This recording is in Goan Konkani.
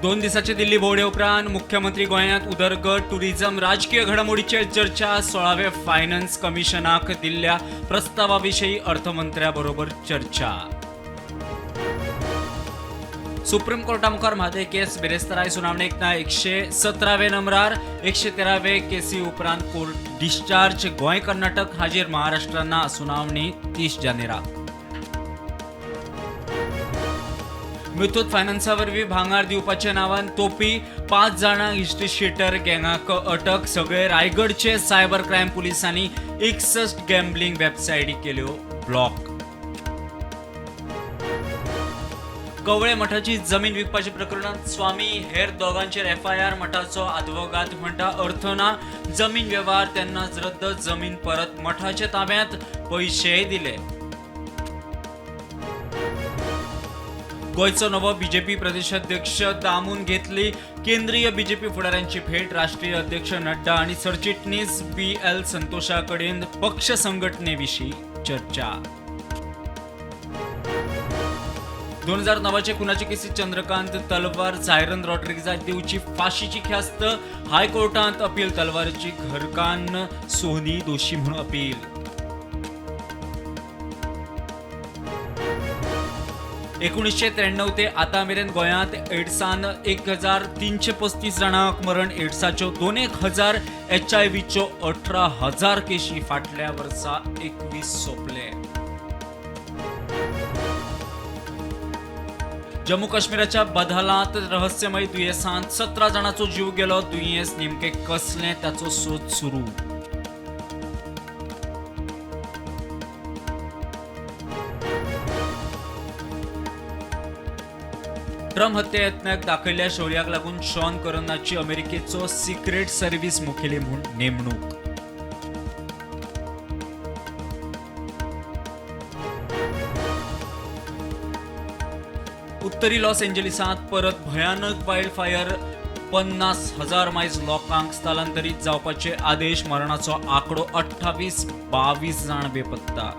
2 दिसाचे दिल्ली भोंवडे उपरांत मुख्यमंत्री गोंयांत उदरगत, टुरिझम, राजकीय घडामोडीचेर चर्चा. 16व्या फायनान्स कमिशनाक दिल्ल्या प्रस्तावा विशीं अर्थमंत्र्या बरोबर चर्चा. सुप्रीम कोर्टा मुखार म्हादय केस बिरेस्ताराय सुनावणेक ना. 117व्या नंबरार 113वे केसी उपरांत कोर्ट डिस्चार्ज. गोंय कर्नाटक हाजीर, महाराष्ट्र ना. सुनावणी 30 जानेराक. मुथूट फायनान्सा वरवीं भांगार दिवपाच्या नांवान तोपी, 5 जाणांक हिस्ट्री शिटर गँगाक अटक. सगळे रायगडचे. सायबर क्रायम पुलिसांनी 61 गॅम्बलिंग वेबसायटी केल्यो ब्लॉक. कवळे मठाची जमीन विकपाच्या प्रकरणात स्वामी हेर दोगांचेर एफआयआर. मठाचो आदवोगाद म्हणटा अर्थ ना जमीन व्यवहार तेन्नाच रद्द. जमीन परत मठाच्या ताब्यात, पयशेय दिले. गोंयचो नवो बीजेपी प्रदेशाध्यक्ष दामून घेतली केंद्रीय बीजेपी फुडाऱ्यांची भेट. राष्ट्रीय अध्यक्ष नड्डा आणि सरचिटणीस बी.एल. संतोषा कडेन पक्ष संघटनेविशीं चर्चा. 2009चे खुनाचे केसीत चंद्रकांत तलवार, सायरन रॉड्रिग्जाक दिवची फाशीची ख्यास्त. हायकोर्टांत अपील. तलवारीची घरकान्न सोहनी दोशी म्हणून अपील. 1993 ते आतां मेरेन गोंयांत एड्सान 1335 जाणांक मरण. एड्साच्यो 2,000, एचआयव्हीच्यो 18,000 केशी. फाटल्या वर्सा 21 सोंपले. जम्मू काश्मीराच्या बदहालांत रहस्यमय दुयेंसांत 17 जाणांचो जीव गेलो. दुयेंस नेमकें कसलें ताचो सोद सुरू. ट्रम्प हत्या यत्नाक दाखयल्ल्या शौर्याक लागून शॉन करनाची अमेरिकेचो सिक्रेट सर्व्हिस मुखेली म्हूण नेमणूक. उत्तरी लॉस एंजलिसांत परत भयानक वायल्ड फायर. 50,000 मायज लोकांक स्थलांतरीत जावपाचे आदेश. मरणाचो आंकडो 28, 22 जाण बेपत्ता.